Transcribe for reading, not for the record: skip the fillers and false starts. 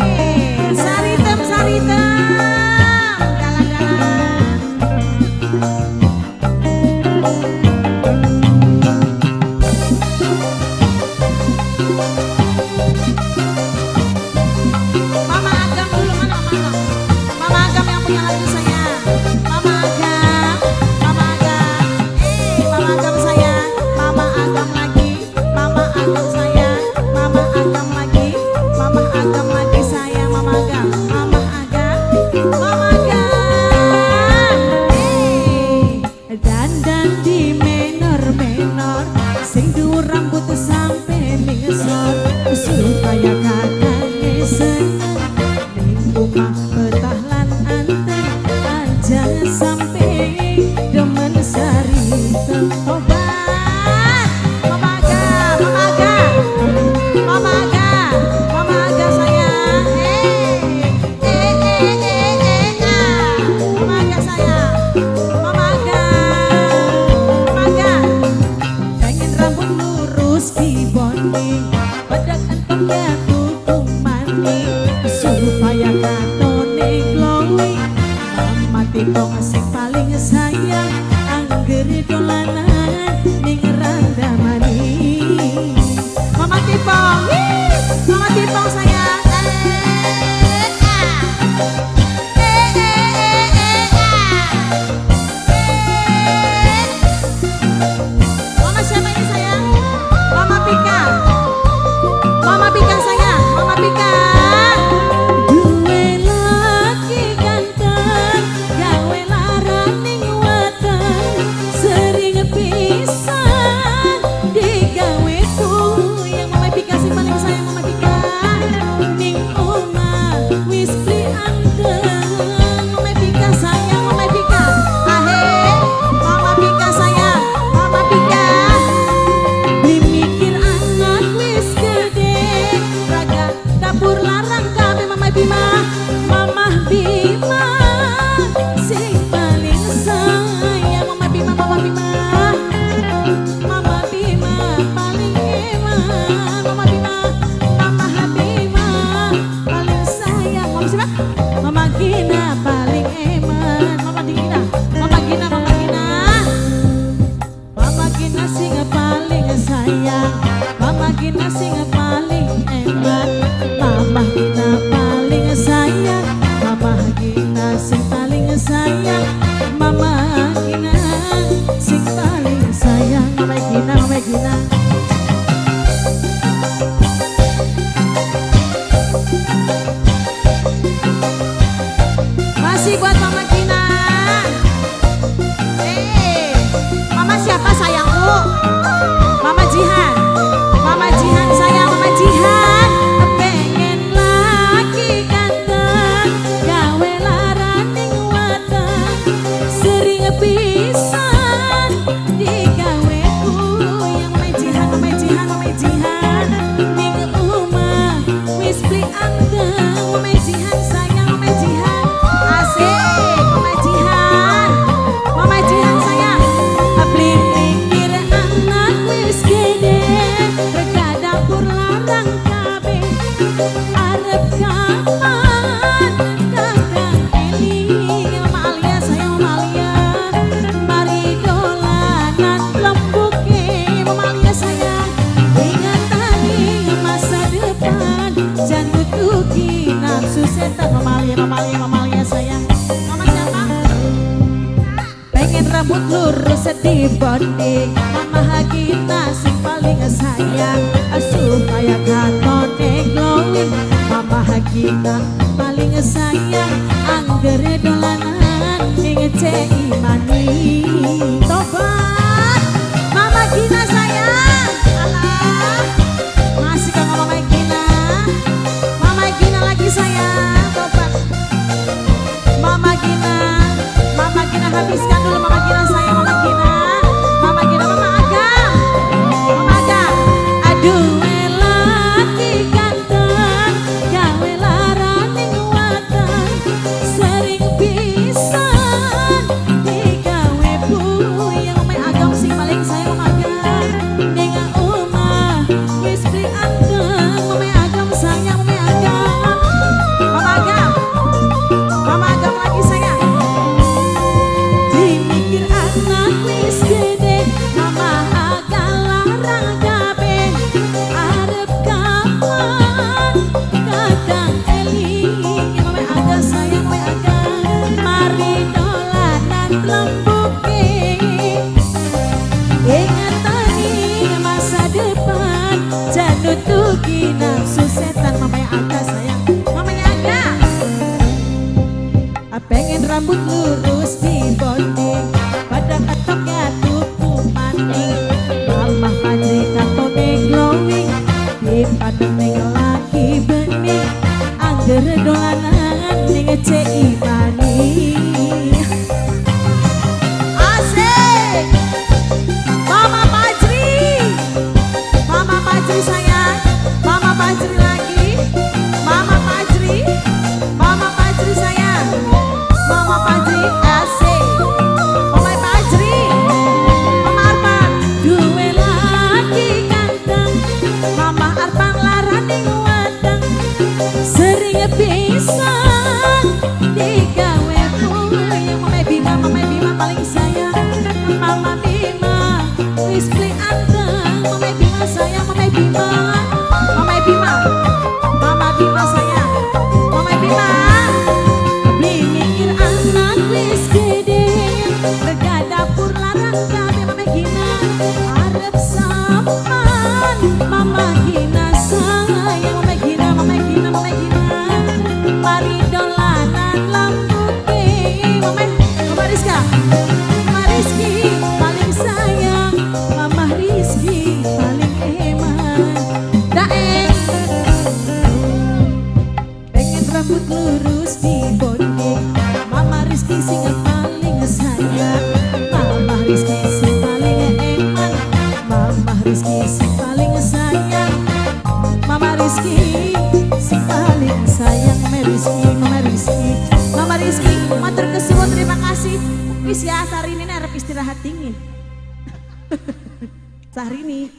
Eh, saritem saritem, dalan-dalan. Mama Agam dulu, mana Mama Agam? Mama Agam yang punya lagu saya. Mama Agam, Mama Agam, eh Mama Agam sayang, Mama Agam lagi, Mama Agam sayang, Mama Agam lagi, Mama Agam lagi sayang, Mama Agam, Mama Agam, Mama Agam, eh dandan di menor menor, sing dhuwur rambut sampe ngisor, supaya kakange seneng. Ning omah betah lan anteng, aja sampe demen saritem. Tobat, Mama Agam, Mama Agam, Mama Agam, Mama Agam sayang, eh, eh, eh, eh, eh, ah. Mama Agam sayang, Mama Agam, Mama Agam. Pengen rambut lurus dibonding, bedak entok ya tuku maning, supaya katone glowing. Mama Tipong sing paling sayang, angger dolanan ning randa maning. Mama Tipong, wih, Mama Tipong sayang, eh, ah. Eh, eh, eh, eh, ah. Eh. Mama siapa ini sayang? Mama Pika. Mama Pika sayang, Mama Pika. Duwe laki ganteng, gawe laraning weteng, sering pisan digawe yang Mama Pika sing paling sayang Mama Pika. Ning omah wis beli anteng. Mama Pika sayang, Mama Pika. Ahe, Mama Pika sayang, Mama Pika. Beli mikir anak wis gede, raga dapur larang kabeh Mama Bima, Mama Bima sing paling sayang Mama Bima, Mama Bima, Mama Bima paling eman, Mama Bima, Mama Bima paling sayang, Mama siapa? Mama Gina paling eman, Mama Gina, Mama Gina, Mama Gina. Mama Gina sing paling sayang, Mama Gina sing paling eman, Mama Gina paling sayang, Mama Gina sing paling sayang, Mama Gina sing paling sayang, Mama Gina, Mama Gina. Masih buat Mama Gina. Eh, Mama siapa sayangku? Mama Jihan. Mama Jihan sayang, Mama Jihan. Pengen laki ganteng, gawe laraning weteng, sering pisan digawe yang Mama Jihan, Mama Jihan, Mama Jihan. Ning omah wis beli anteng, Mama Jihan sayang, Mama Jihan. Asik, Mama Jihan. Mama Jihan sayang. Beli mikir anak wis gede, rega dapur larang kabeh. Arep kapan kakang eling, Mama Alia sayang, Mama Alia. Mari dolanan lembuke, Mama Alia sayang. Ingatani masa depan, jangan tutuki nafsu setan. Mama Alia, Mama Alia, Mama Alia sayang. Mama siapa? Pengen rambut lurus dibonding, Mama Gina sing paling sayang, supaya katone glowing. Mama Gina paling sayang, anggere dolanan ning imani. Tobat, Mama Gina sayang. Alah, masih kang Mama Gina. Mama Gina lagi sayang, tobat. Mama Gina, Mama Gina habiskan dulu Mama Gina sayang, Mama Gina, Mama Gina, Mama Agam, Mama Agam. Aduh laki Turuki nafsu setan. Mamanya Aga sayang, mamanya Aga. Pengen rambut lurus di bonding, pada ketoknya tuku maning. Mama Fajri katone glowing, di padang lagi bening. Angger dolanan ning CI maning. Asik. Mama Fajri, Mama Fajri sayang, Mama Fajri lagi, Mama Fajri, Mama Fajri sayang, Mama Fajri asik. Mama Fajri, Mama Arpan, duwe lagi ganteng, Mama Arpan larane weteng, sering bisa digawe puyeng. Mama Bima, Mama Bima paling sayang, Mama Bima wis beli anteng. Mama Bima sayang, Mama Bima, Mama Bima, Mama Bima sayang, Mama Bima. Beli mikir anak wis gede, rega dapur larang kabeh. Mama Gina arep sampan, Mama Gina sayang, Mama Gina, Mama Gina, Mama Gina. Mari dolanan lambuke, Mama, Mama Rizka, Mama Rizky paling sayang, Mama Rizky paling eman. Daeng pengen rambut lurus di bonding, Mama Rizky sing paling sayang, Mama Rizky sing paling eman, Mama Rizky sing paling sayang, Mama Rizky sing paling sayang. Mama Rizky, Mama Rizky, Mama Rizky, matur kesuwun, terima kasih. Wis ya, Sarini arep istirahat dingin. Sahrini.